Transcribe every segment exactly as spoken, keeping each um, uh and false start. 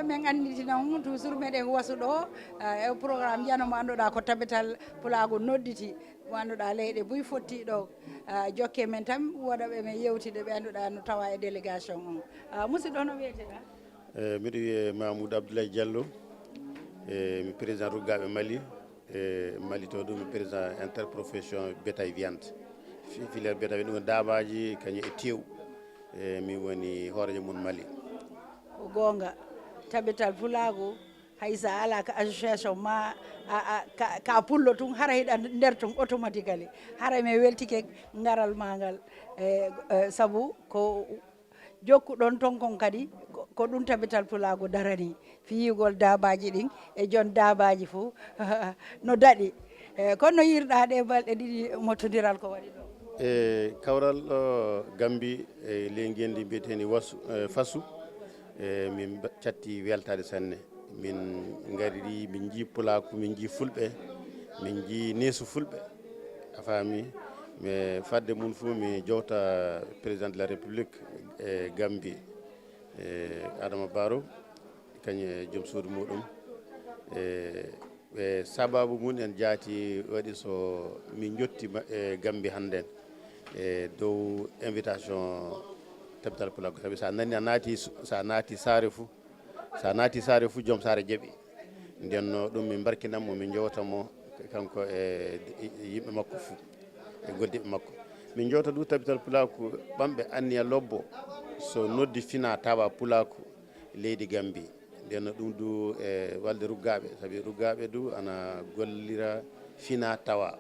Min annditi noon toujours meɗen wasu ɗo, eh, e programme jano mo annduɗaa ko Tabital Pulaagu nodditi, mo annduɗaa leyɗe buy fotti ɗo. Eh, jokke men tan woɗaɓe men yewtide ɓe annduɗaa no tawa e délégation on. Ah, musidɗo, no wiyeteɗaa? Eh, miɗo wiyee Mamoudou Abdoulaye Diallo, eh, mi président ruggaaɓe Mali, eh, Mali to ɗum mi président interprofession bétail viande. Fi-, filière bétail ɗum ko daabaaji kañum e teew. Eh, mi woni hooreejo mum Mali. Ko goonga, Tabital Pulaagu, hay so a alaa ka association ma, a, a, ka, ka pullo tun, hara hiɗa nder tun automatically. Hara mi weltike ngaral ma ngal, eh, eh, sabu ko jokkuɗon ton kon kadi, ko, ko ɗum Tabital Pulaagu darani, fiyugol daabaaji ɗin e jon daabaaji fof no daɗi. Eh, kono no yiirɗaa ɗe balɗe ɗiɗi mottondiral ko waɗi ɗo? E kawral ɗo Gambi, e ley ngenndi mbiyeteeni wasu, e fasu, e min mba-, catti weltaade sanne. Min ngari, min njii pulaaku, min njii fulɓe, min njii neesu fulɓe. A faami? Mais fadde mum fof, mi jowta président de la République e Gambie, e Adama Barrow, kañum e joom suudu muɗum. E, e sababu mum en jaati waɗi so min jotti ma-, e Gambie hannden e dow invitation Tabital Pulaagu. Sabi so a nani a naati, so a naati saare fof, so a naati saare fof, joom saare jaɓi. Nden no ɗum min mbarkinan mo, min jowta mo kanko e, e yimɓe makko fof, e goldiiɓe makko. Min jowta du Tabital Pulaaku ɓamɓe anniya lobbo, so noddi fina tawa Pulaaku leydi Gambi. Nden no ɗum du e walde ruggaaɓe, sabi ruggaaɓe du ana gollira fina tawa.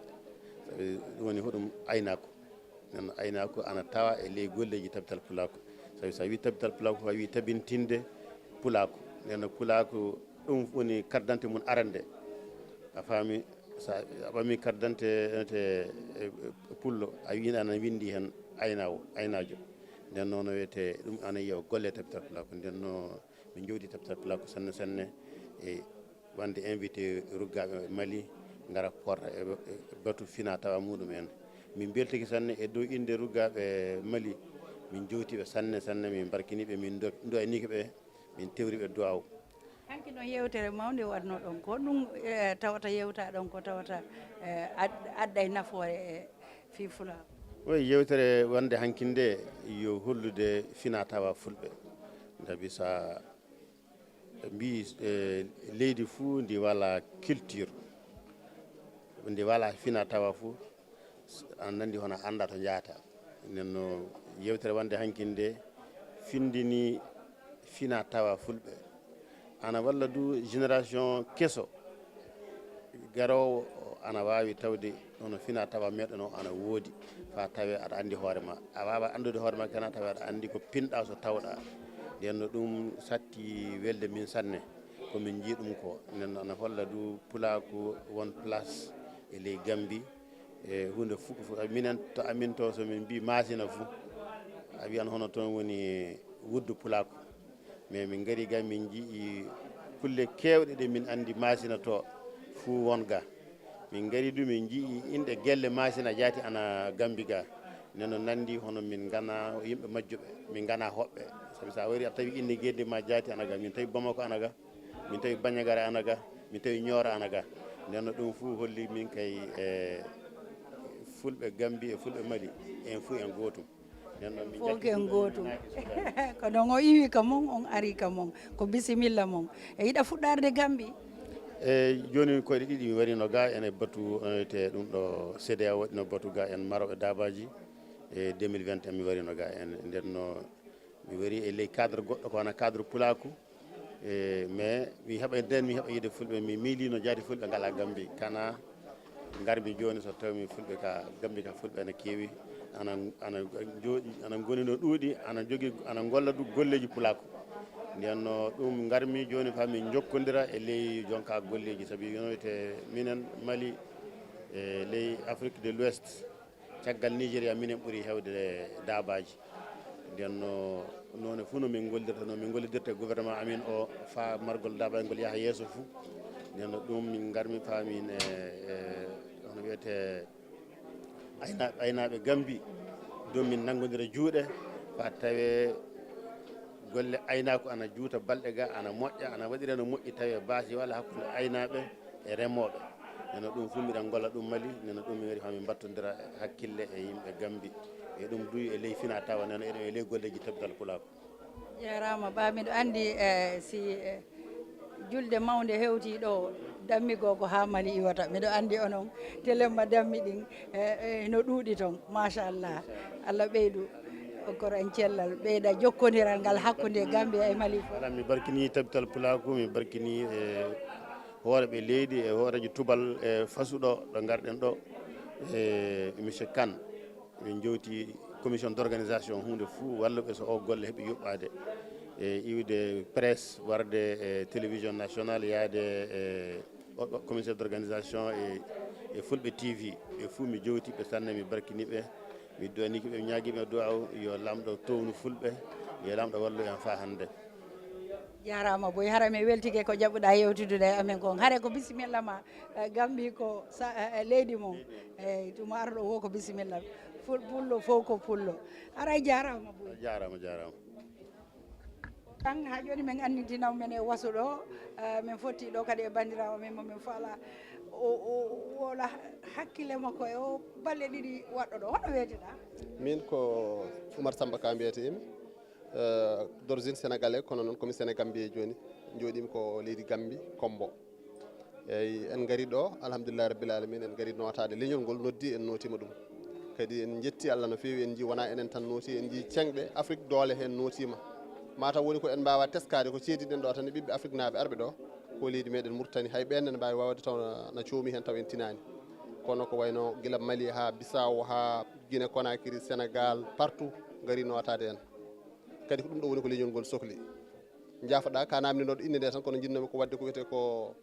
Sabi ɗum woni hoɗum aynaaku. Nden no aynaaku ana tawa e ley golleeji Tabital Pulaaku. Sabi so a wii Tabital Pulaaku, a wii tabintinde Pulaaku. Nden no Pulaaku, ɗum woni carte d'identité mum arande. A faami? So a ɓami carte d'identité, e, e, pullo, a wii ana winndi heen aynaawo, aynaajo. Nden noon no wiyetee ɗum ana yiya golle Tabital Pulaaku. Nden no min njowdi Tabital Pulaaku sanne sanne. E wonde invité ruggaaɓe Mali ngara poorta e, e batu fina tawa muɗum en. Min mbeltike sanne e dow innde ruggaaɓe Mali. Min jowti ɓe sanne sanne, min mbarkini ɓe, min do-, du'anike ɓe, min tewri ɓe du'aaw. Hanki noon yewtere mawnde waɗnoɗon ko ɗum, e, tawata yewtaɗon ko tawata, e, ad-, adday nafoore e fii Fulaaku. Oy, yewtere wonde hanki nde yo hollude fina tawa fulɓe. Ndabi sa mbi, e, leydi fuu ndi wala culture, ndi wala fina tawa fuu, an nandi hono annda to njaata. Nden no yewtere wonde hanki nde findini fina tawa fulɓe. Ana walla du génération keso garoowo ana waawi tawde hono fina tawa meɗen o ana woodi, fa tawe aɗa anndi hoore ma. A waawa anndude hoore ma kana tawe aɗa anndi ko pinɗa so tawɗa. Nden no ɗum satti welde min sanne, ko min njii ɗum ko. Nden no ana holla du pulaaku won place e ley Gambi. E huunde fof, fof, minen to amin to, so min mbii Maasina fof, a wiyan hono toon woni wuddu pulaaku. Mais min ngari ga, min njii kulle keewɗe ɗe min anndi Maasina to fof won ga. Min ngari du, min njii inɗe gelle Maasina jaati ana Gambi ga. Nden no nandi hono min ngana yimɓe majjuɓe, min ngana hoɓɓe. Sabi so a wari a tawi innde ngenndi ma jaati ana ga, min tawi Bamako ana ga. Min tawi Bandiagara ana ga, min tawi Nioro ana ga. Nden no ɗum fof holli min kay e fulɓe Gambi e fulɓe Mali, en fof en gootum. Nden noon min fof njaɓɓi en ɗum gootum. Ko ɗon o iwi ka mon, on ari ka mon. Ko bisimilla mon. E yiɗa fuɗɗarde Gambi? E jooni koyɗe ɗiɗi mi warino ga ene batu, e, te ɗum ɗo C D A O waɗino batu ga en Maroc e Dabaji. E deux mille vingt mi warino ga en. Nden no mi wari e ley cadre goɗɗo ko wona cadre pulaaku. E, mais mi heɓa nden, mi heɓa yiide fulɓe, mi miilino jaati fulɓe ngala Gambi. Kana ngarmi jooni so tawmi fulɓe ka Gambi ka fulɓe ana keewi, ana, ana jooɗi, ana ngoni no ɗuuɗi, ana jogi, ana ngolla du golleeji pulaaku. Nden no ɗum ngarmi jooni fa min jokkondira e ley jonka golleeji, sabi yonowete minen Mali e ley Afrique de l'Ouest. Caggal Nigeria, minen ɓuri heewde daabaaji. Nden no, noone fof no min ngollirta, no min ngollidirta e gouvernement amin o, faa margol daabaaji ngol yaha yeeso fof. Nden no ɗum min ngarmi faa min e, e, hono wiyetee, ayna-, aynaaɓe Gambi, ɗum min nanngodira juuɗe, faa tawee Golle aynaaku ana juuta balɗe ga, ana moƴƴa, ana waɗira no moƴƴi, tawi baasi wala hakkunde aynaaɓe e remooɓe. Nena ɗum fof miɗen golla ɗum Mali, nena ɗum mi wari haa min mbattondira hakkille e yimɓe Gambi. E ɗum duy e ley fina tawa nena eɗen e ley golleji tabtal pulaaku. Jarama ba, miɗo andi, eh, si, eh, julde mawnde hewti ɗo, dammigo ko ha Mali iwata. Miɗo andi onon telemma dammi ɗin, eh, eh, no ɗuuɗi ton. Machallah. Allah ɓeydu okkor en cellal, ɓeyda jokkodiral ngal hakkunde Gambia e Mali fof. Voilà, mi barkini tabtal pulaaku, mi barkini, eh, hooreɓe leydi e hoorejo tubal e fasuɗo ɗo ngarɗen ɗo, e monsieur Kane. Min jowti commission d'organisation, huunde fuu walluɓe so o golle heɓi yuɓɓaade e iwde presse, warde e télévision nationale, yaade e o ɗo commissaire d'organisation e, e Fulɓe T V. Ɓe fuu mi jowti ɓe sanne, mi barkini ɓe, mi duwaniki ɓe, mi ñaagi ɓe duwaw, yo Laamɗo townu Fulɓe, yo Laamɗo wallu en faa hannde. Jarama boy, hara mi weltike ko jaɓuɗa yewtidude e amen kon. Hare ko bisimilla ma, eh, Gambi ko sa, eh, eh, leydi mon. Eyyi, tuma arɗo wo ko bisimilla. Ful-, pullo fof ko pullo. Haray jarama boy. Jarama, jarama. Tan ha joni min anndintinama men e wasu ɗo, eh, min fotti ɗo kadi e bandirawo men mo min faala. O, o, o wola hakkille makko e o balle ɗiɗi waɗɗo ɗo. Hono weeteɗa? Min ko Oumar Samba Ka mbiyetemi. Eh, d'origine sénégalais, kono noon komi sénégambie jooni. Jooɗimi ko leydi Gambi, Kombo. Eyyi, en ngari ɗo, alhamdulillahi rabbil alamin, en ngari nootaade leñol ngol, noddi, en nootiima ɗum. Kadi en njetti Allah no feewi, en njii wona enen tan nooti, en njii ceŋɗe Afrique doole heen nootiima. Mataw woni ko en mbaawa teskaade ko ceediɗen ɗo tan e ɓiɓɓe Afrique naaɓe arɓe ɗo, ko leydi meɗen Mauritanie, hay ɓeen ene mbaawi waawde taw na, na coomi heen taw en tinaani. Kono ko wayno gila Mali haa Bissau, haa Guinée Conakry, Sénégal, partout ngari nootaade en. Kadi ko ɗum ɗo woni ko leñol ngol sokli. Njaafoɗa, ka namdinoɗo innde nde tan, kono jinnoomi ko waɗde ko wiyetee ko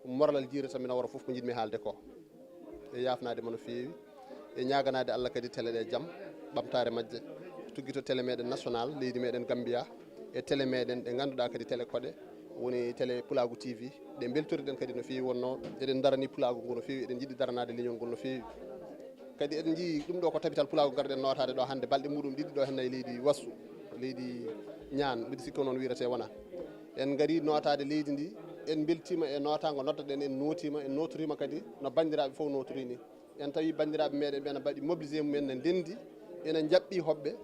morlal jiire tan, mi nawora fof ko jiɗmi haalde ko. E yaafnaade mo no feewi, e ñaaganaade Allah kadi tele ɗe jam, ɓamtaare majje, tuggito tele meɗen national, leydi meɗen Gambia, e tele meɗen ɗe ngannduɗaa kadi tele koɗe, woni tele Pulaagu T V, ɗe mbeltoriɗen kadi no feewi, wonno eɗen darani Pulaagu ngu no feewi, eɗen jiɗi daranaade leñol ngol no feewi. Kadi eɗen njii ɗum ɗo ko tabital pulaagu ngarɗen nootaade ɗo hannde balɗe muɗum ɗiɗi ɗo henna e leydi Wassu, leydi Ñaan, mbiɗa sikki ko noon wiyrete wona. En ngari nootaade leydi ndi, en mbeltiima e nootaango noddaɗen, en nootiima, en nootoriima kadi no banndiraaɓe fof nootori ni. En tawi banndiraaɓe meɗen ɓe na mbaɗi mobilisé mumen, ne ndenndi, ena njaɓɓi hoɓɓe,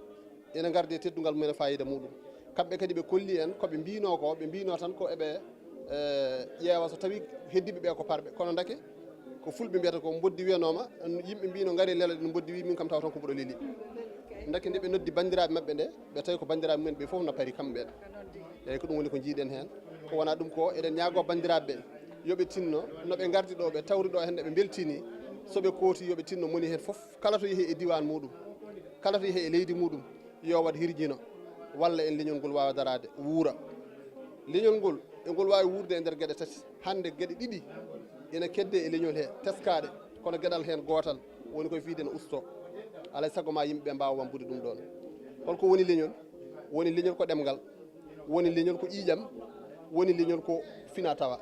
ena ngardi e teddungal mumen e faayiida muɗum. Kamɓe kadi ɓe kolli en ko ɓe mbino ko, ɓe mbino tan ko eɓe, eh, ƴeewa so tawi heddiɓe ɓe ko parɓe. Kono ndake ko fulɓe mbiyata ko mboddi wiyanooma, yimɓe mbino ngari lelo ɗen mboddi wi min kam taw tan ko mboɗo leli. Ndake nde ɓe noddi banndiraaɓe maɓɓe nde, ɓe tawi ko banndiraaɓe mumen ɓe fof na pari kamɓe ɓen. Eyyi, ko ɗum woni ko jiiɗen heen. Ko wona ɗum ko, eɗen ñaago banndiraaɓe ɓe, yo ɓe tinno, no ɓe ngardi ɗo, ɓe tawri ɗo heen, ɓe mbeltini, so ɓe kooti, yo ɓe tinno moni heen fof, kala to yehi e diiwaan muɗum, kala to yehi e leydi muɗum, yo waɗ hirjino, walla en leñol ngol waawa daraade, wuura. Leñol ngol, e ngol waawi wuurde e nder geɗe tati. Hannde geɗe ɗiɗi ina kedde e leñol he, teskaaɗe, kono geɗal heen gootal woni koye fiyde no usto. Alaa e sago ma yimɓe ɓe mbaawa wambude ɗum ɗoon. Holko woni leñol? Woni leñol ko ɗemngal, woni leñol ko ƴiiƴam, woni leñol ko fina tawa.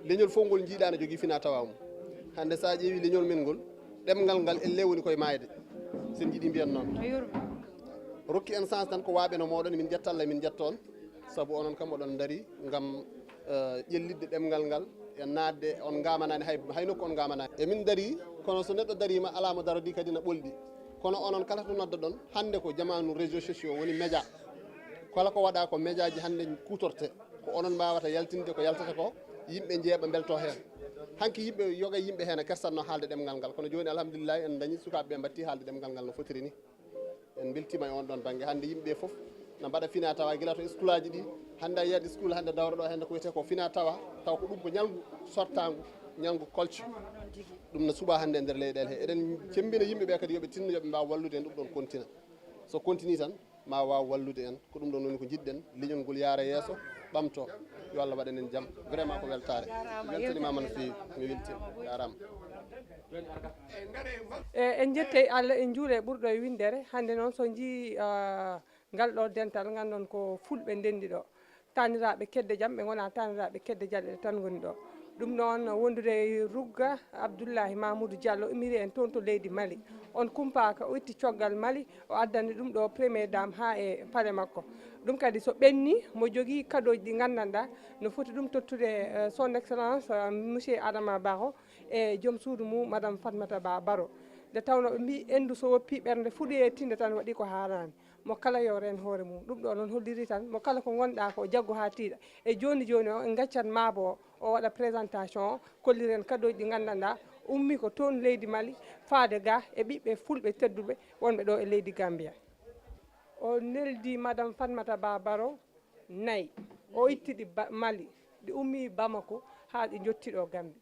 Leñol fof ngol njiiɗaa ne jogii fina tawa mum. Hannde so a ƴeewi leñol men ngol, ɗemngal ngal elle woni koye maayde, so en njiɗi mbiyan noon. Rokki en chance tan ko waaɓe no mooɗon, min njetta Allah, min njetta on, sabu onon kam oɗon ndari ngam, eh, ƴellitde ɗemngal ngal, e naatde on ngaamanaani hay, hay nokku on ngaamanaani. E min ndari, kono so neɗɗo dariima, alaa mo darodi kadi na ɓoldi. Kono onon kala to noddoɗon, hannde ko jamaanu réseaux sociaux woni média. Kala ko waɗa ko médiaji hannde kuutorte, ko onon mbaawata yaltinde ko yaltata ko, yimɓe njeeɓa mbelto heen. Hanki yimɓe yoga yimɓe heen a kersatno haalde ɗemngal ngal. Kono jooni alhamdulillahi en dañi sukaaɓe ɓe mbatti haalde ɗemngal ngal no fotiri ni. En mbeltiima e on ɗon bannge. Hannde yimɓe fof na mbaɗa fina tawa gila to school aji ɗi. Hannde a yiyat school hannde dawra ɗo hannde ko wiyetee ko fina tawa, taw ko ɗum ko ñalngu sortangu, ñalngu kolco. Ɗum no suɓa hannde e nder leyɗeele he. Eɗen cemmbina yimɓe ɓe kadi yo ɓe tinno, yo ɓe mbaaw wallude en ɗum ɗon kontina. So continue tan, ma waaw wallude en. Ko ɗum ɗon woni ko njiɗɗen, leñol ngol yaara yeeso, ɓamto. Yo Allah waɗan en jam. Vraiment ko weltaare. Mi weltaniima no feewi, mi weltiima. Jaaraama. E, en njettey Allah, en njuulee ɓurɗo e winndere. Hannde noon so njii, ah, ngal ɗo dental, nganndon ko fulɓe ndenndi ɗo. Taaniraaɓe kedde jam, ɓe ngonaa taaniraaɓe kedde jam, ɓe tan ngoni ɗo. Ɗum noon wondude e Rugga Abdullahi Mamoudou Diallo, immiri en toon to leydi Mali. On kumpaaka, o itti coggal Mali, o addani ɗum ɗo Première Dame haa e pale makko. Ɗum kadi so ɓenni, mo jogii kadooji ɗi nganndanɗaa no foti ɗum tottude, eh, Son Excellence, eh, Monsieur Adama Barrow e joom suudu mum, Madame Fatmata Ba Barrow. Nde tawnoo ɓe mbii, enndu so woppii ɓernde fuɗoyee tinde tan waɗi ko haanaani. Mo kala yo reen hoore mum. Ɗum ɗo noon holliri tan, mo kala ko ngonɗaa ko, jaggu haa tiiɗa. E jooni jooni o, en ngaccat maabo o, o waɗa présentation o, kolliren kadooji ɗi nganndanɗaa, ummii ko toon leydi Mali, faade ga e ɓiɓɓe fulɓe tedduɓe wonɓe ɗo e leydi Gambia. O neldi Madame Fatmata Ba Barrow nayi. O itti ɗi Ba-, Mali, ɗi ummii Bamako haa ɗi njotti ɗo Gambi.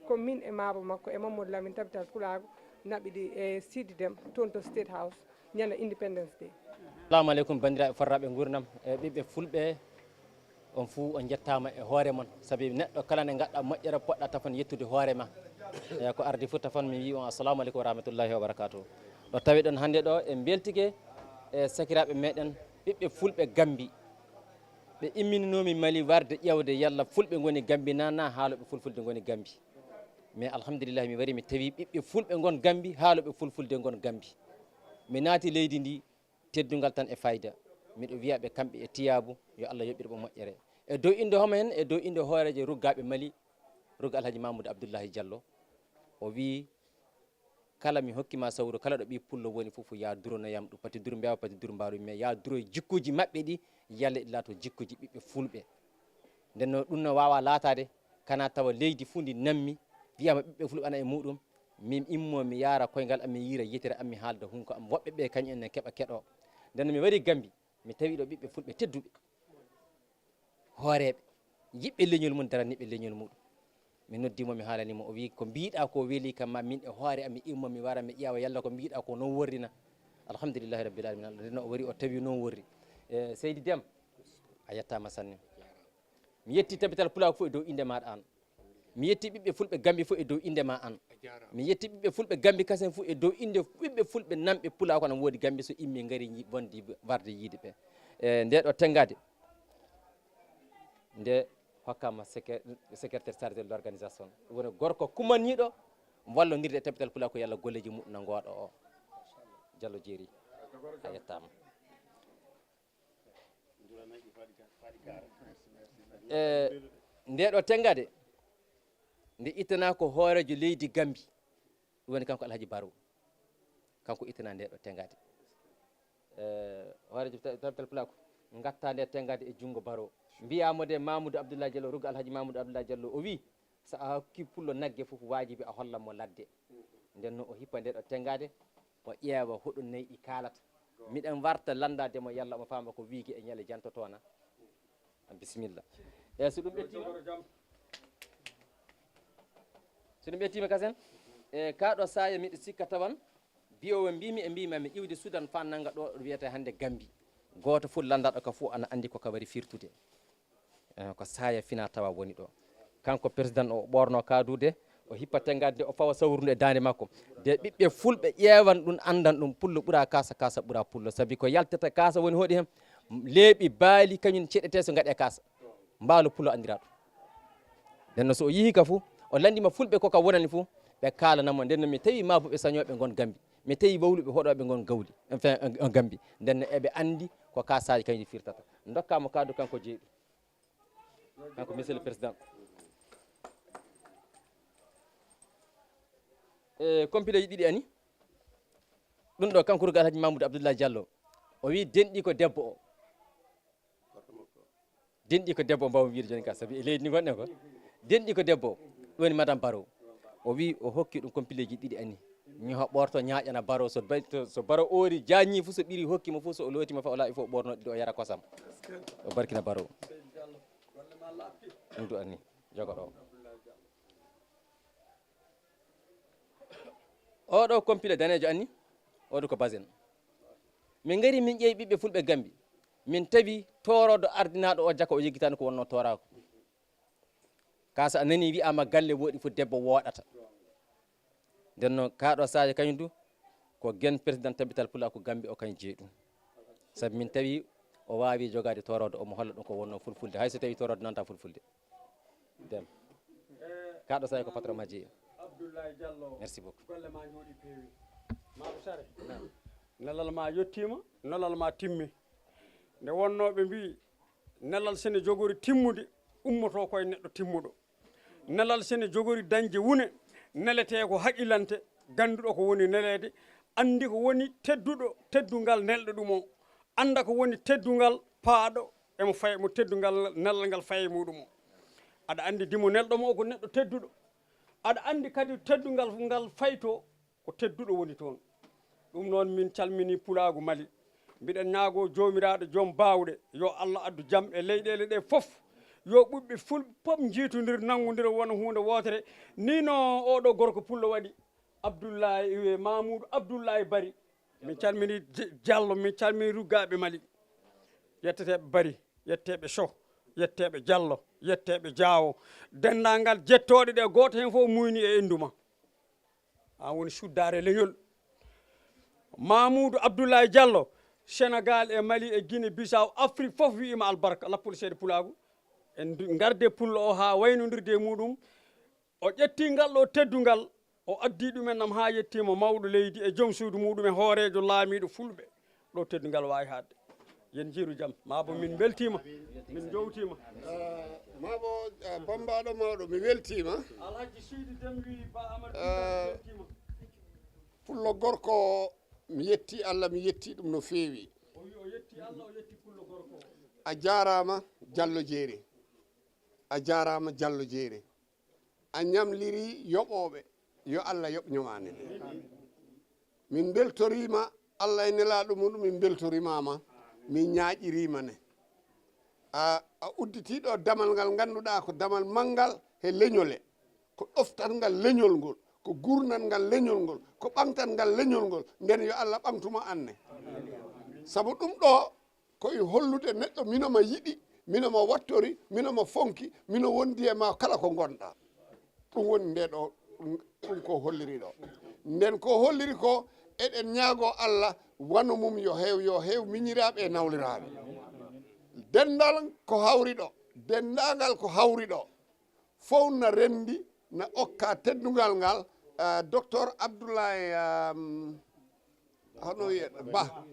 Ko min e maabo makko e Mamadou Lamine Tabital Pulaagu naɓi ɗi e Sidi Dem toon to State House ñande Independence Day. Assalamu aleykum, banndiraaɓe fottiraaɓe nguurndam, e ɓiɓɓe fulɓe, on fuu on njettaama e hoore mon, sabi neɗɗo kala nde ngaɗɗa moƴƴere, poɗɗa tafon yettude hoore ma. E ko ardi fof tafon, mi wii on assalamu aleykum wa rahmatullahi wa barakatuh. Ɗo tawi ɗon hannde ɗo, en mbeltike e sakiraaɓe meɗen, ɓiɓɓe fulɓe Gambi. Ɓe immininomi Mali warde ƴeewde yalla fulɓe ngoni Gambi na, na haalooɓe fulfulde ngoni Gambi. Mais alhamdulillahi, mi wari mi tawi ɓiɓɓe fulɓe ngon Gambi, haalooɓe fulfulde ngon Gambi. Mi naati leydi ndi, teddungal tan e fayda. Miɗo wiya ɓe kamɓe e tiyaabu, yo Allah yoɓir ɓe moƴƴere. E dow innde homo hen? E dow innde hooreejo ruggaaɓe Mali, rugga Alhaji Mamoudou Abdoulahi Diallo. O wii, kala mi hokki ma sawru, kala ɗo ɓii pullo woni fof, ya durono yam ɗum. Pati dur mbeewa, pati dur mbaaru, mais ya duro e jikkuuji maɓɓe ɗi, yalla ɗi laato jikkuuji ɓiɓɓe fulɓe. Nden no ɗum no waawa laataade, kana tawa leydi fuu ndi nammi, wiyama ɓiɓɓe fulɓe ana e muɗum, min immo mi yaara koyngal am, mi yiira yitere am, mi haalda hunko am, woɓɓe ɓe kañum en ne keɓa keɗo. Nden no mi wari Gambi, mi tawi ɗo ɓiɓɓe fulɓe tedduɓe, hooreeɓe, yiɓɓe leñol mum, daraniiɓe leñol muɗum. Mi noddi mo, mi haalani mo, o wi, ko mbiɗa ko weli kam, ma min e hoore am, mi immo, mi wara, mi ƴeewa yalla ko mbiɗa ko noon worri na. Alhamdulillahi rabbil alamina, Allah, nden no o wari, o tawi noon worri. E, Seydi Dem, a yettama sanne. Mi yetti Tabital Pulaaku fof e dow innde maɗa an. Mi yetti ɓiɓɓe fulɓe Gambi fof e dow innde ma an. Mi yetti ɓiɓɓe fulɓe Gambi kasen fof e dow innde ɓiɓɓe fulɓe nanɓe Pulaaku ana woodi Gambi, so immi ngari yi-, wondi warde yiide ɓe. E, nde ɗo tengade, nde hokkama secré-, secrétaire chargé de l'organisation. Ɗum woni gorko kumaniɗo wallondirde e Tabital Pulaaku, yalla golleji muɗum na ngooɗo o. Diallo Jeeri, a yettama. E, nde ɗo tengade, nde ittana ko hooreejo leydi Gambi, ɗum woni kanko Alhaji Baro. Kanko ittana nde ɗo tengade. E, hooreejo ta-, Tabital Pulaaku, ngatta nde tengade e junngo Baro. Mbiyamo de Mamoudou Abdoulaye Diallo, rugga Alhaji Mamoudou Abdoulaye Diallo, o wi, so a hokki pullo nagge fof, waajibi a hollan mo ladde. Nden noon o hippa nde ɗo tengade, o ƴeewa hoɗum nayi ɗi kaalata. Miɗen warta lanndade mo yalla omo faama ko wiigi e ñale jantotoona. Bisimilla. E so ɗum ɓettiima, so ɗum ɓettiima kasen, e kaa ɗo saaya miɗo sikka tawan, biyowo mbimi e mbima mi iwde Sudan fa nanga ɗo wiyete hannde Gambi. Gooto fof lanndaɗo ka fof ana anndi ko ka wari firtude. Eh, ko saaya fina tawa woni ɗo. Kanko président o ɓorno kadude, o hippa tengade, o fawa sawru ndu e daande makko. De ɓiɓɓe fulɓe ƴeewan ɗum, anndan ɗum, pullo ɓura kaasa, kaasa ɓura pullo. Sabi ko yaltata kaasa woni hoɗi hen, leeɓi, baali, kañum ceɗete so ngaɗe kaasa. Mbaalo pullo anndira ɗum. Nden no so o yihi ka fu, o lanndima fulɓe ko ka wonani fu, ɓe kaalana mo. Nden no mi tawi maabuɓe sañooɓe ngon Gambi. Mi tawi wawluɓe hoɗooɓe ngon gawli, enfin, eh, Gambi. Nden no eɓe anndi ko kaasaaji kañum firtata. Ndokka mo kaddu kanko jeeɗu. Kanko, Monsieur le Président. E, kompileeji ɗiɗi ani. Ɗum ɗo, kanko rugga Alhaji Mamoudou Abdoulaye Diallo. O wi denɗi ko debbo o. Denɗi ko debbo o, mbawa wiide jooni ka, sabi e leydi ndi ngonɗen ko. Denɗi ko debbo o. Ɗum woni Madame Baro. O wi o hokki ɗum kompileeji ɗiɗi ani. Ñoho ɓorto ñaaƴana Baro, so bay-, to, so Baro oori, jaññi fof, so ɓiri hokki mo fof, so o looti mo fof, o laaɓi fof, o ɓorno ɗiɗo, o yara kosam. O barkina Baro. Ɗum du anni, jogo ɗo. Oɗo complet daneejo anni, oɗo ko basen. Min ngari min ƴeewi ɓiɓɓe fulɓe Gambi. Min tawi tooroodo ardinaaɗo o jaka o yeggitaani ko wonno tooraako. Ka so a nani wi'aama galle wooɗi fof debbo wooɗata. Nden noon, kaa ɗo Sadio kañum du, ko gen président Tabital Pulaaku Gambi o kañum jeyi ɗum. Sabi min tawi o waawi jogaade tooroodo, omo holla ɗum ko wonno fulfulde. Hay so tawi tooroodo nanta fulfulde. Dem. Kaɗo sawi ko patron majji. Abdoulaye Diallo. Merci beaucoup. Golle ma njooɗi peewi. Maɗo Sare. Nelal ma yettiima, nelal ma timmi. Nde wonnoo ɓe mbii, nelal sene jogori timmude, ummoto koye neɗɗo timmuɗo. Nelal sene jogori dañde wune, neletee ko haqilante, gannduɗo ko woni neleede, anndi ko woni tedduɗo, teddungal nelɗo ɗum o, annda ko woni teddungal paaɗo, emo faya mo teddungal, nelal ngal faya e muɗum o. Aɗa anndi dimo nelɗo mo o ko neɗɗo tedduɗo. Aɗa anndi kadi teddungal ngal fayto ko tedduɗo woni toon. Ɗum noon, min calminii Pulaagu Mali. Mbiɗen ñaagoo Joomiraaɗo Joom Baawɗe, yo Allah addu jam e leyɗeele ɗe fof. Yo ɓiɓɓe fulɓe fof njiitondir, nanngondira, wona huunde wootere. Nii no oɗo gorko pullo waɗi, Abdullahi, eh, Mamoudou Abdullahi Bari. Min calminii J-, Diallo, min calminii ruggaaɓe Mali. Yetteteeɓe Bari, yetteeɓe Soh, yetteeɓe Diallo, yetteeɓe Diawo. Denndaangal jettooɗe ɗe, gooto heen fof muyni e inndu ma. An woni suddaare leñol. Mamoudou Abdoulaye Diallo, Sénégal e Mali e Guinée Bissau, Afrique fof wi'ima albarka, lappol seeɗa pulaagu. En ndu-, ngarde pullo o haa waynondirde e muɗum. O ƴetti ngal ɗo teddungal, o addi ɗum en am haa yettiima mawɗo leydi e joom suudu muɗum e hooreejo laamiiɗo fulɓe. Ɗo teddungal waawi haɗde. Yen njiiru jam. Maa bo min mbeltiima, min njowtiima. Ah, maa bo, ah, bammbaaɗo mawɗo, mi weltiima. Alhaji Sidi Dem wi Ba Amadou Tunkara weltiima. Pullo gorko, mi yetti Allah, mi yetti ɗum no feewi. O wi o yetti Allah, o yetti pullo gorko. A jaaraama, Jallo Jeeri. A jaaraama, Jallo Jeeri. A ñamliri yoɓooɓe, yo Allah yoɓ ñomaande nde. Min mbeltoriima Allah e nelaaɗo muɗum, min mbeltorimaama, min ñaaƴiriima ne. A, a udditiiɗo damal ngal ngannduɗaa ko damal manngal he leñole, ko ɗoftangal leñol ngol, ko gurnangal leñol ngol, ko ɓaŋtangal leñol ngol, nden yo Allah ɓaŋtuma anne. Sabu ɗum ɗo, ko e hollude neɗɗo mino ma yiɗi, mino ma wattori, mino ma fonki, mino wondi e ma kala ko ngonɗa. Ɗum woni nde ɗo, ɗum ko holliri ɗo. Nden ko holliri ko, eɗen ñaago Allah, wano mum yo heew, yo heew miñiraaɓe e nawliraaɓe. Denndal ko hawri ɗo, denndaangal ko hawri ɗo, fof na renndi, na okka teddungal ngal, ah, Docteur Abdoulaye, ah, hono wiyata, Ba.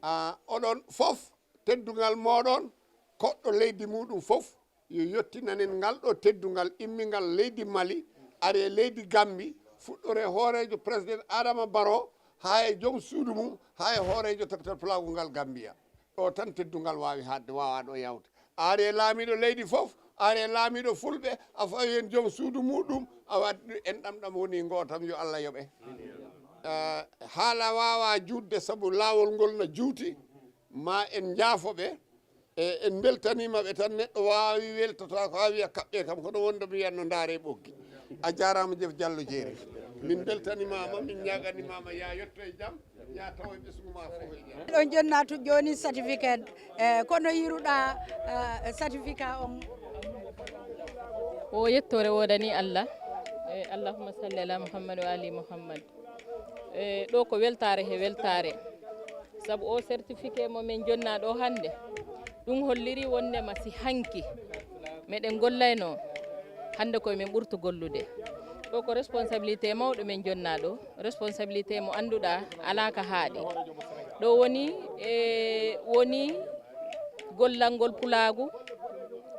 Ah, oɗon fof, teddungal moɗon, koɗɗo leydi muɗum fof, yo yettinanen ngal ɗo teddungal immingal leydi Mali, ari e leydi Gambi, fuɗɗore hooreejo Président Adama Barrow, haa e joom suudu mum, haa e hooreejo Docteur Pulaagu ngal Gambiya. Ɗo tan teddungal waawi haɗde, waawa ɗo yawde. A ari e laamiiɗo leydi fof, a ari e laamiiɗo fulɓe, a fawi heen joom suudu muɗum, a waɗi en ɗam ɗam woni ngootam, yo Allah yoɓe. Eh, haala waawa juutde sabu laawol ngol na juuti, ma en njaafo ɓe. E, en mbeltaniima ɓe tan, neɗɗo waawi weltoto ko haa wiya kaɓɓe kam, kono wonde mi wiyatno ndaare ɓoggi. A jaaraama, Jef Jallo Jeeri. Min mbeltanimaama, min ñaaganimaama ya yetto e jam, ya tawo e ɓesngu ma fof e jam. Ɗon jonnatu jooni certificat, eh, kono yiruɗa, eh, certificat on? O yettoore woodani Allah. Eh, Allahumma salli ala Muhammad wa ali Muhammad. Eh, ɗo ko weltaare he weltaare. Sabu o certificat mo min jonna ɗo hannde, ɗum holliri wondema si hanki meɗen gollayno, hannde koye min ɓurto gollude. Ɗo ko responsabilité mawɗo min jonna ɗo, responsabilité mo annduɗa alaa ka haaɗi. Ɗo woni, e, woni gollangol pulaagu,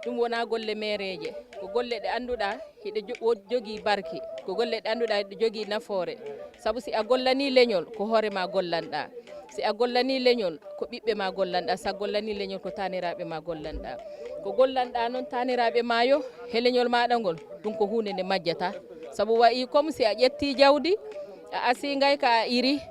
ɗum wona golle meereeje, ko golle ɗe annduɗa hiɗe jo-, wo-, jogii barke, ko golle ɗe annduɗa hiɗe jogii nafoore. Sabu si a gollanii leñol, ko hoore ma gollanɗa. Si a gollanii leñol, ko ɓiɓɓe ma gollanɗa. Si a gollanii leñol, ko taaniraaɓe ma gollanɗa. Ko gollanɗa noon taaniraaɓe ma yo he leñol maɗa ngol, ɗum ko huunde nde majjata. Sabu wayi comme si a ƴetti jawdi, a asii ngay ka a iri.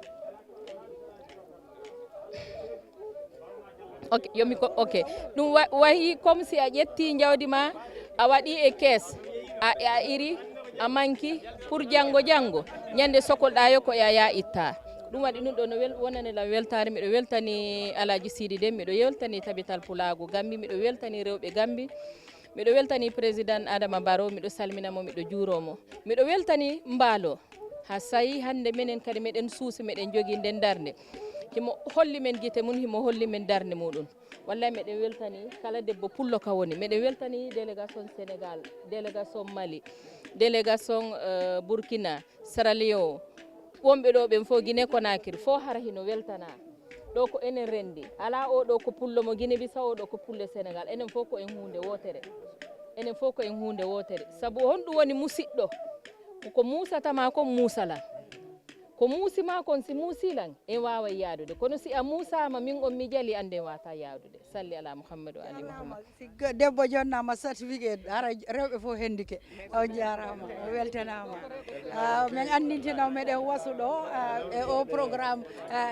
Ok, yomi ko, ok. Ɗum wa-, wayi comme si a ƴetti jawdi ma, a waɗi e kees, a, a iri, a manki pour janngo, janngo, ñande sokolɗa yo ko ya, ya itta. Ɗum waɗi ɗum ɗo no wel-, wonani lam weltaare. Miɗo weltani Alaaji Siidi Dem, miɗo weltani Tabital Pulaagu Gambi, miɗo weltani rewɓe Gambi, miɗo weltani Président Adama Barrow, miɗo salmina mo, miɗo juuro mo. Miɗo weltani Mbaalo. Ha sayi hannde minen kadi meɗen suusi, meɗen jogii nden darnde. Himo holli men gite mum, himo holli men darnde muɗum. Wallay meɗen weltani kala debbo pullo ka woni. Meɗen weltani délégation Sénégal, délégation Mali, délégation, euh, Burkina, Sierra Leone. Wonɓe ɗo ɓen fof, Guinée Conakry fof hara hino weltana. Ɗo ko enen rendi. Alaa o ɗo ko pullo mo Guinée Bissau, o ɗo ko pullo Sénégal. Enen fof ko en huunde wootere. Enen fof ko en huunde wootere. Sabu honɗum woni musiɗɗo? Ko muusata ma kon muusala. Ko muusi ma kon, si muusi lan, en waaway yaadude. Kono si a muusaama, min on mi jali, annden wata yaadude. Salli ala Muhammad wa ali Muhammad. Si go- debbo jonnaama certificat, hara rewɓe fof hendike. On jaaraama, on weltanaama. Ah, min anndintinoo meɗen wasu ɗo, ah, e o programme, ah,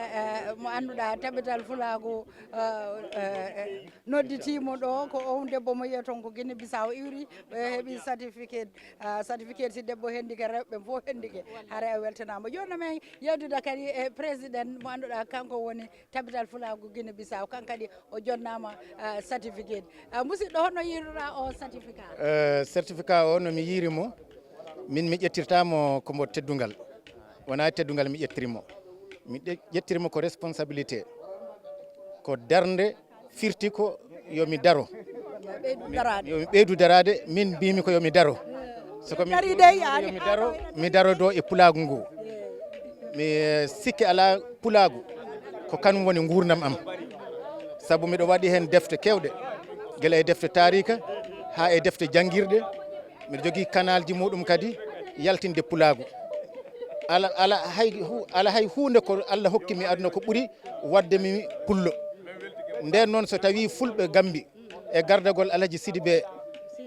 eh, mo annduɗaa, Tabital Fulaagu, ah, eh, eh, nodditiimo ɗo, ko on debbo mo yi'oton ko Guinée Bissau iwri, ɓe heɓi certificate, ah, certificate si debbo hendike, rewɓe fof hendike, hara a weltanaama. Jooni men yewtida kadi e président mo annduɗaa, kanko woni Tabital Fulaagu Guinée Bissau, kan kadi o jonnaama, ah, certificate. Ah, musidɗo, honno yiiruɗaa o certificat? Eh, certificat o, no mi yiiri mo, min mi ƴettirtaa mo ko mbo teddungal. Wonaa teddungal mi ƴettiri mo. Mi ɗe- ƴettiri mo ko responsabilité. Ko darnde firti ko yo mi daro. Ɓeydu daraade. Yo mi ɓeydu daraade, min mbimi ko yo mi daro. So ko mi Dari dey, yo mi daro, mi daro ɗo e pulaagu ngu. Mi, eh, sikke alaa, pulaagu ko kanum woni nguurndam am. Sabu miɗo waɗi heen defte keewɗe, gila e defte taariika haa e defte janngirɗe. Miɗo jogii kanaalji muɗum kadi yaltinde pulaagu. Ala, ala hay hu-, ala hay huunde ko Allah hokki mi aduna ko ɓuri waɗde mi pullo. Ndeen noon, so tawii Fulɓe Gambi e gardagol Alhaji Sidibe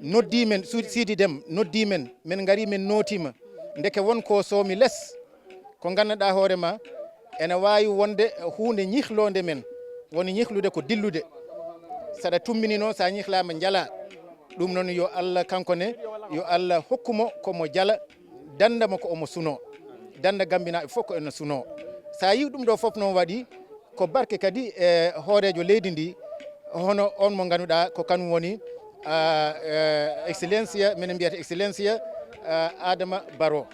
noddii men, Su- Sidi Dem noddii men, men ngarii, men nootiima. Ndeke won ko soomi les, ko nganndanɗaa hoore ma, ene waawi wonde huunde ñihloonde men, woni ñihlude ko dillude. Saɗa tummbini noon, so a ñihlaama, njalaa. Ɗum noon, yo Allah kanko ne, yo Allah hokku mo ko mo jala, dannda mo ko omo sunoo, dannda Gambinaaɓe fof ko ene sunoo. So a yii ɗum ɗo fof noon waɗi, ko barke kadi e hooreejo leydi ndi, hono on mo ngannduɗaa ko kanum woni, ah, eh, Excellencia, minen mbiyata Excellencia, ah, Adama Barrow.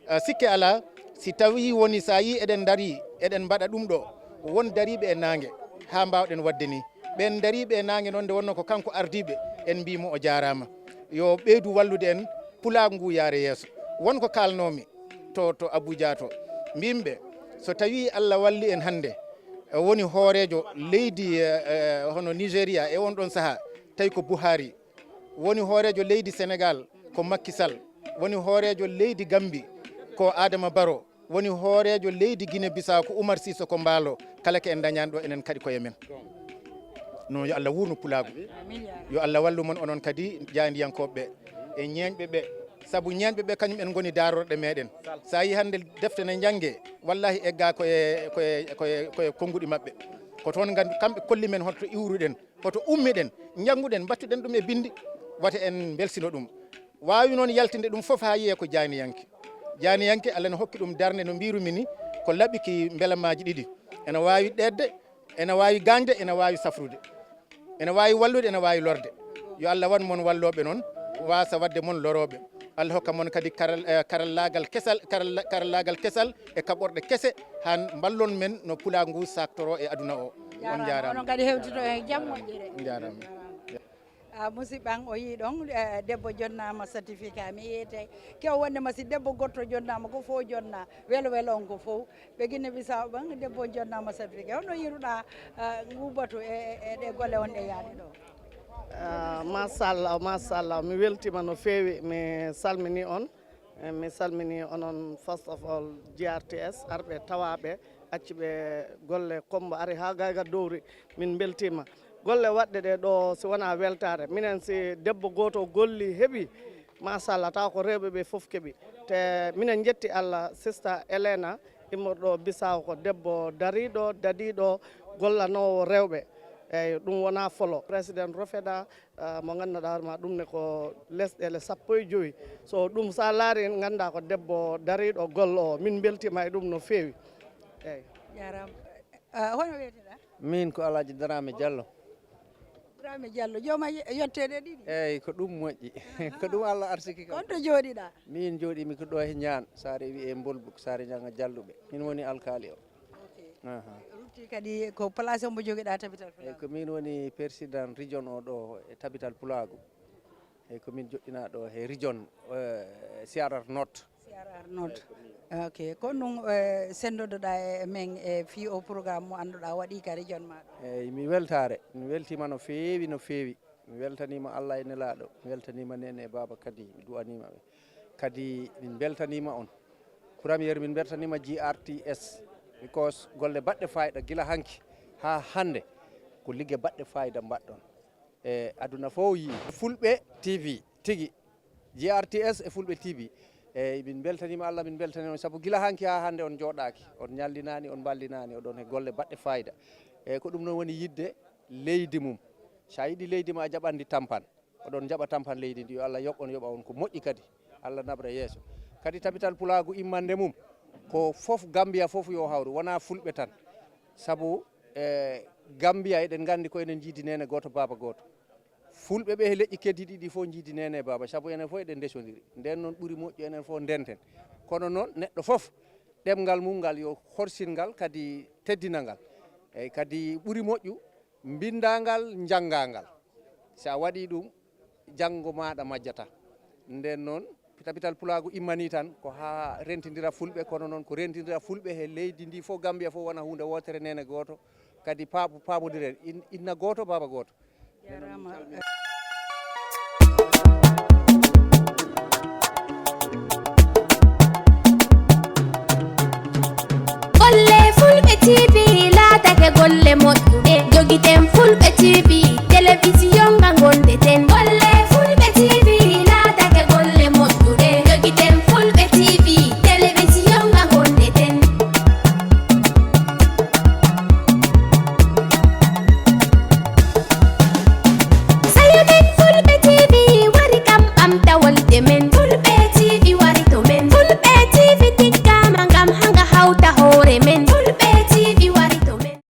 Ah, sikke alaa, si tawii woni, so a yii eɗen ndarii, eɗen mbaɗa ɗum ɗo, won dariiɓe e naange haa mbaawɗen waɗde nii. Ɓeen dariiɓe e naange noon, nde wonnoo ko kanko ardiiɓe, en mbii mo o jaaraama. Yo ɓeydu wallude en, pulaagu ngu yaare yeeso. Won ko kaalnoomi to, to Abuja to, mbimi ɓe, so tawii Allah walli en hannde, e woni hooreejo leydi, eh, eh, hono Nigeria e on ɗon sahaa, tawi ko Buhari, woni hooreejo leydi Senegal ko Macky Sall, woni hooreejo leydi Gambi ko Adama Barrow, woni hooreejo leydi Guinée Bissau ko Umar Sissoco Embaló, kala ko en ndañaani ɗo, enen kaɗi koye men. No, yo Allah wuurnu pulaagu. Yo Allah wallu mon onon kadi jaayndiyankooɓe ɓe e ñeeñɓe ɓe, sabu ñeeñɓe ɓe kañum en ngoni daarorɗe meɗen. So a yii hannde defte ne njannge, wallahi egga ko e, ko e, ko e, ko e konnguɗi maɓɓe. Ko toon ngandu-, kamɓe kolli men hoto iwruɗen, hoto ummiɗen, njannguɗen, mbattuɗen ɗum e binndi, wata en mbelsino ɗum. Waawi noon yaltinde ɗum fof haa yiyee ko jaayniyanke. Jaayniyanke, Allah ne hokki ɗum darnde, no mbiirumi ni, ko laɓi ki mbelamaaji ɗiɗi. Ene waawi ɗeeɗde, ene waawi gaañde, ene waawi safrude. Ene waawi wallude, ene waawi lorde. Yo Allah waɗ mon wallooɓe noon, waasa waɗde mon lorooɓe. Allah hokka mon kadi karal-, eh, karallaagal kesal, karalla-, karallaagal kesal e kaɓorɗe kese, haa mballon men no pulaagu ngu saaktoroo e aduna o. On njaaraama. Onon kadi hewtito e jam moƴƴere. On njaaraama. Ah, musidɓe am, o yii ɗon, eh, debbo jonnaama certificat. Mi yiyete kew wonde ma si debbo goɗɗo jonnaama, ko fof jonna, welo welo on ko fof. Ɓe Guinée Bissau ɓen, debbo jonnaama certificat. Honno yiiruɗaa, ah, ngu batu e, e, e ɗe golle wonɗe yaade ɗo? Ah, machallah, machallah. Mi weltiima no feewi. Mi salmini on. Eh, mi salmini onon, first of all, G R T S, arɓe tawaaɓe, acci ɓe golle kombo ari haa gayga dowri. Min mbeltiima. Golle waɗɗe ɗe ɗo, si wonaa weltaare. Minen, si debbo gooto golli, heɓi, machallah, taw ko rewɓe ɓe fof keɓi. Te minen njetti Allah, sista Elena, immorɗo Bissau, ko debbo dariiɗo, dadiiɗo, gollanoowo rewɓe. Eeyi, ɗum wonaa folo. Président Rofeda, ah, mo ngannduɗaa hoore ma, ɗum ne ko lesɗeele sappo e jowi. So ɗum, so a laari, nganndaa ko debbo dariiɗo golloowo. Min mbeltiima e ɗum no feewi. Eeyi. Jaaraama. Ah, hono wiyete-ɗaa? Min ko Alhaji Darame Diallo. Darame Diallo, jooma ye-, yetteeɗe ɗiɗi? Eeyi, ko ɗum moƴƴi. Ko ɗum Allah arsiki kam. Kon to jooɗiɗaa? Min jooɗiimi ko ɗo he Ñaan, saare wiyee Mbolbuk, saare Ñaŋa Jalluɓe. Min woni alkaali o. Ok. Aha. Rutti kadi ko place mbo jogiɗa Tabital Pulaagu? Eyyi, ko min woni président région o ɗo e Tabital Pulaagu. Eyyi, ko min joɗɗinaɗo he région, eh, C R R North. C R R North. Ok, ko ɗum, eh, sendodoɗa e men e fii o programme mo annduɗa waɗi ka région maɗa? Eyyi, mi weltare, mi weltima no feewi, no feewi. Mi weltanima Allah e Nelaɗo, mi weltanima nene e baba kadi, mi du'anima ɓe. Kadi min beltanima on. Première min beltanima G R T S, because golle baɗɗe fayida gila hanki ha hande ko ligge baɗɗe fayida mbaɗɗon. E aduna fof yi Fulɓe T V tigi, G R T S e Fulɓe T V. Eyyi, min beltanima Allah, min beltanima on, saabu gila hanki ha hande on joɗaki, on ñallinani, on ballinani, oɗon he golle baɗɗe fayida. Eyyi, ko ɗum noon woni yidde leydi mum. Sa yiɗi leydi ma a jaɓandi tampan, oɗon jaɓa tampan leydi ndi, yo Allah yoɓ on, yoɓa on ko moƴƴi kadi, Allah nabra yeeso. Kadi Tabital Pulaagu immande mum ko fof, Gambia fof yo hawru, wona Fulɓe tan. Saabu e Gambia eɗen gandi ko enen jiidi nene goto, baba goto. Fulɓe ɓe he leƴƴi keddiɗi ɗi fof jiidi nene e baba, saabu enen fof eɗen ndesodiri. Nden noon ɓuri moƴƴu enen fof ndenten. Kono noon neɗɗo fof ɗemngal mum ngal yo horsin ngal, kadi teddina ngal. Eyyi, kadi ɓuri moƴƴu mbinda ngal, njannga ngal. Si a waɗi ɗum, janngo maɗa majjata. Nden noon, Tabital Pulaagu immani tan ko ha rentidira Fulɓe, kono noon ko rentidira Fulɓe he leydi ndi fof, Gambia fof wona huunde wootere, nene gooto, kadi paabo-, paabodiren, in-, inna gooto, baaba gooto. Jarama. Golle Fulɓe T V laatake golle moƴƴuɗe. Jogiten Fulɓe T V, télévision.